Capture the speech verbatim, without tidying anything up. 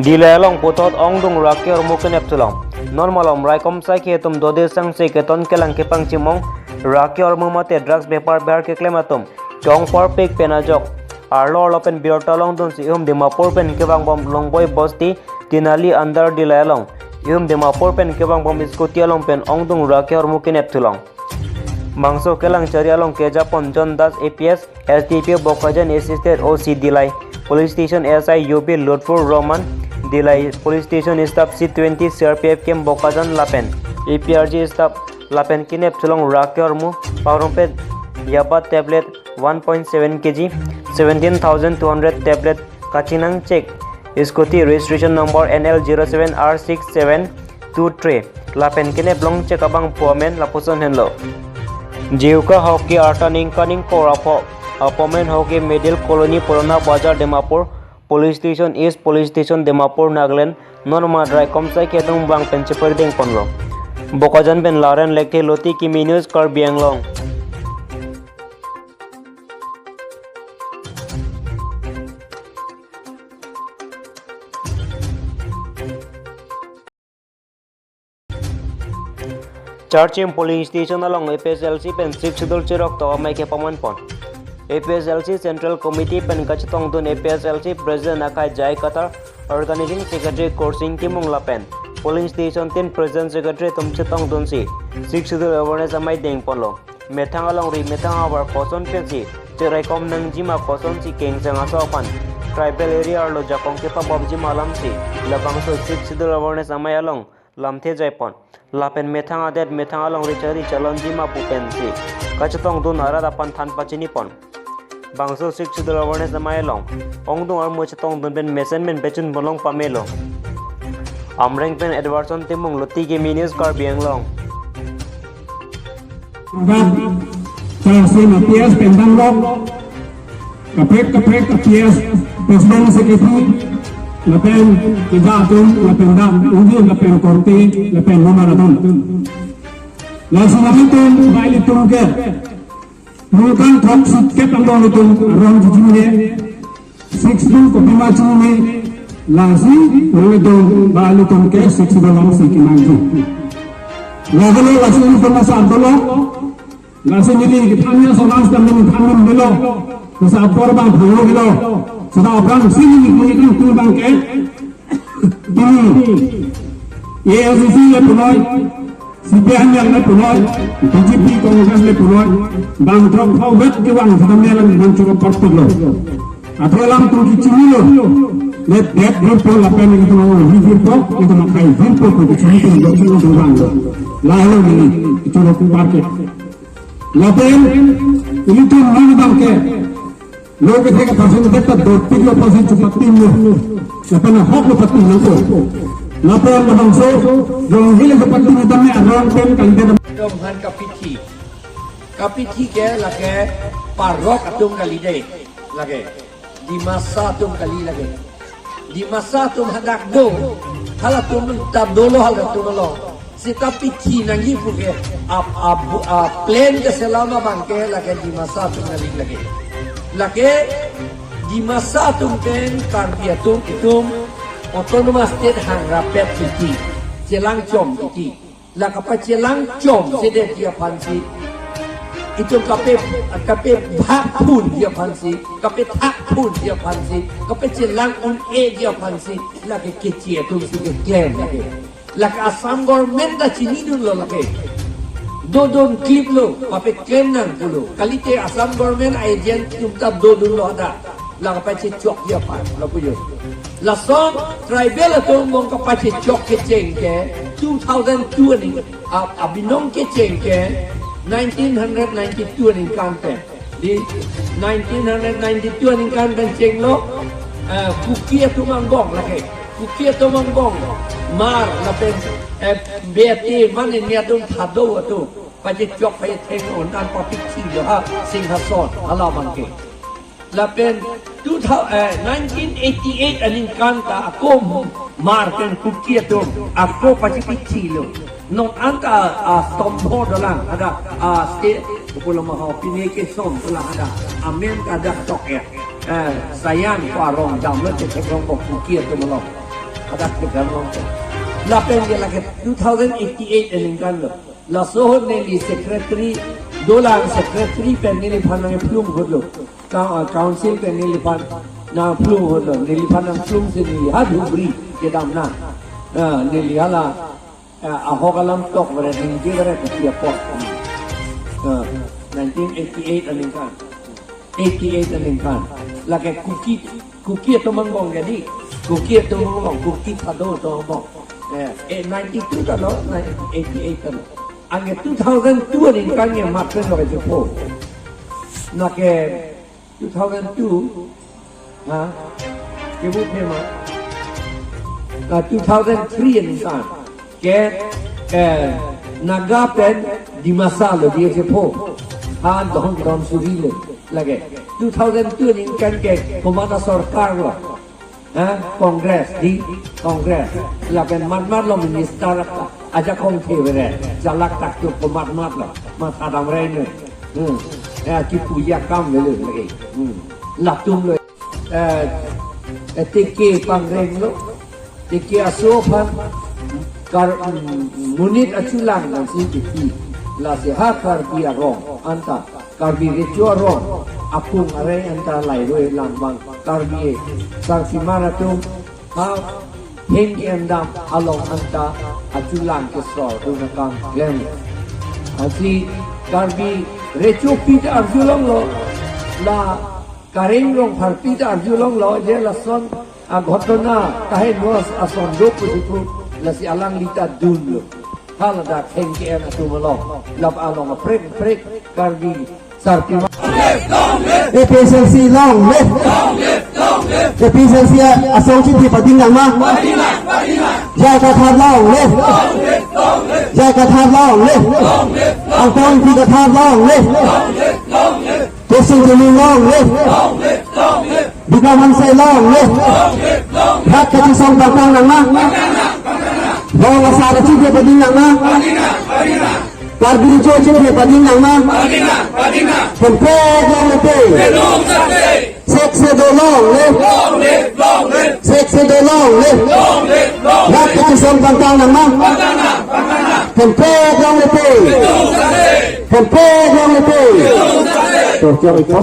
Dillai along puthot ongdung ra ke-ormu kenep thu long. Non malom raikom saikhi atum dode sangse keton kelang kepangchim ong, ra ke-ormu mate drugs bepar behar keklem atum ke-ong parpik pen ajok arlo arlo pen birta longdunsi ihum Dimapur pen kevangbom Longboi Bosti, Tinali under Dillai along ihum Dimapur pen kevangbom scooty along pen ongdung ra ke-ormu kenep thu long. Bangso kelang chari along kejapon John Das A P S, S D P O Bokajan, Assistant O C Dillai Police Station S I U B Lutfur Rahman, Dillai Police Station staff, C twenty C R P F camp Bokajan lapen A P R G staff lapen kenep thu long ra ke-ormu, parong pen yaba tablet one point seven K G, seventeen thousand two hundred tablet kachinang chek, scooty registration number N L zero seven R six seven two three lapen kenep long chek abangphu amen lapuson henlo. Jeuka Hockey arta ningkan ingkoi ra pho, opponent Hockey Middle Colony Purana Bazar Dimapur, Police Station East, Police Station Dimapur, Nagaland, non mamat raikom saikhi atum bang pen cheperdeng ponlo. Bokajan pen Laren Lekthe, Loti Kimi News, Karbi Anglong. Charchim polling station along A P H L C pen Sixth Schedule cherok tok amei kepaman pon. A P H L C Central Committee pen kachetongdun A P H L C President akai J I Kathar, Organizing Secretary Korsing Timung lapen polling station tin President Secretary atum chetongdunsi Sixth Schedule awareness amei deng ponlo. Methang alongri methang ahavar koson pensi cheraikom nangjima, kosonsi kengsang aso aphan tribal area arlo jakong kepabomjima alamsi labangso Sixth Schedule awareness amei along lamthe jaipon. Lapen methang adet methang alongri chari chalonjima pu pensi kachetongdun arat aphan than pachinipon. Bangso Sixth Schedule awareness amei along ongdung armu chetongdun pen mesen pen pechun bolong pamelo. Amreng pen Edwardson Timung, Loti Kimi News, Karbi Anglong. Dak Charchim A P S pen danglok kaprek kaprek A P S President, Secretary lapen keja atum lapen dak unji lapen korte lapen nomar atum. Lasi nanglitum ba ilitum ke ningkan throksi kep angbong ilitum arong chechinine, Sixth Schedule kopima chinine, lasi nanglitum ba ilitum ke Sixth Schedule alongsi kemangji. Lalo lasi ilitum asap dolo, lasi neli kethan ya sonang stam neli than dun dolo, lasi apor bang phanglo dolo, seta abang si neli neli kan tu bang ke, neli A I C C le punoi, C P I M le punoi, B J P Congress le punoi, bang throk thau bet kevang seta melang bang choro parpiklo. Athe alam tu kechinilo. Le det virpo lapen ilitum avi virpo, ilitum akhai virpo pu kechini tum dok sini tum bang lo. Lahelo neli kechoro ku parke. Lapen ilitum non bang ke lo kethe ke percentage ta dopiklo, percent chepatimlo. Lapen ahoklo patim nangkok. Lapen labangso jong hile chepatim tame arong pen kalite. Dong han kapithi. Kapithi ke lake parok atum kali dei. Lake Dimasa atum kali lake. Dimasa atum hadak do. Halatum ta dolo halatum lo. Seta pithi nangji puke ap ap a plan ke selama bang ke lake Dimasa atum kali lake. Lake Dimasa atum pen Karbi atum itum Autonomous State hangrapet titi, chelang chom titi. La kapachelang chom sedet ji aphansi, itum kape, kapebhak phunji aphansi, kapethak phunji aphansi, kapachelang un-eji aphansi, lake keche atumsi keklem lake. Lake Assam government ta chinidunlo lake. Dodun kliplo, papeklem nang pulo. Kalite Assam government agent atum ta dodunlo hadak. La kapachechokji aphan, lapu jo. Lason tribal atum bong kapachechok kecheng ke two thousand two aning, a, abinong kecheng ke nineteen hundred ninety-two aningkan pen. Di nineteen hundred ninety-two aningkan pen chenglo, eh, Kuki atum angbong lake. Kuki atum angbong. Hmar lapen, eh, Beti mane ni atum thado atum. Pachechok pachetheng un-an papik thilo ha Singhason hala abangke. Lapen two thousand, eh, nineteen eighty-eight aningkan ta ako Hmar pen Kuki atum ako pachipithilo. Non anta astombho dolang hadak, a, state pulo ma ho, pine keson dolang hadak. Amen ta hadak tok ya. Eh, Sayan ko arong damlo chetheklongpo Kuki atum along. Adak kedam long. Lapen ke lake two thousand eighty-eight aningkan lo. Laso ahut neli secretary, dolang secretary pen neliphan nangplung ahut lo. Ka-, council pen neliphan nangplung ahut lo. Neliphan nangplung si neli ha Dhubri kedam na. Ah, neli hala, ah, ahok alam tok beret, ningje beret, kuki apot. Ah, nineteen eighty-eight aningkan. Eighty-eight aningkan. Lake Kuki, Kuki atum angbong jadi. Kuki atum angbong, Kuki Thadou atum angbong. Eh, eh, ninety-two ta lo, nineteen eighty-eight ta lo. Anke two thousand two aningkan ke mat pen lo ke chepo. Lake two thousand two, ha? Kebut ne ma? Na two thousand three aningkan ke, eh, Naga pen Dimasa lo dia chepo. Ha, don, don suri le. Lake two thousand two aningkan ke komat asorkar lo? Ha, Congress, di Congress. Lapen mat mat lo minister ajakong the beret. Jalak tak tu komat mat lo. Mat adam rai ne. Hmm. Ya, kipu ya kam belu lake. Hmm. Latum lo. Eh, eh, teke pangreng lo. Teke aso aphan kar, mm, monit achulang nangsi teke. Lasi ha Karbi arong anta, Karbi Recho arong apung arei anta lairui lang abang Karbi sarpimar atum ha heng ke-en dam along anta achulang kesor dun akam klem. Lasi Karbi Rechopi ta arjulonglo, la Kareng Rongpharpi ta arjulonglo, je lason aghotona kaheno ason do pu si pu, lasi alangli ta dunlo. Haladak heng ke-en atum along, lap along aprek aprek Karbi sarpimar. A P H L C long live! A P H L C asong chingki pading nangma? J I Kathar long live! J I Kathar long live! Angtong Ingti Kathar long live! Tuksing Rimang long live! Bikram Hanse long live! Rat kachesong pangtang nangma? Long asar chingki pading nangma? Karbi Recho chingki pading nangma? Hempet longle te. Sek Sedo long live. Sek Sedo long live. Rat kachesong pangtang nangma? Hempet longle te. Hempet longle te. Torchor ito.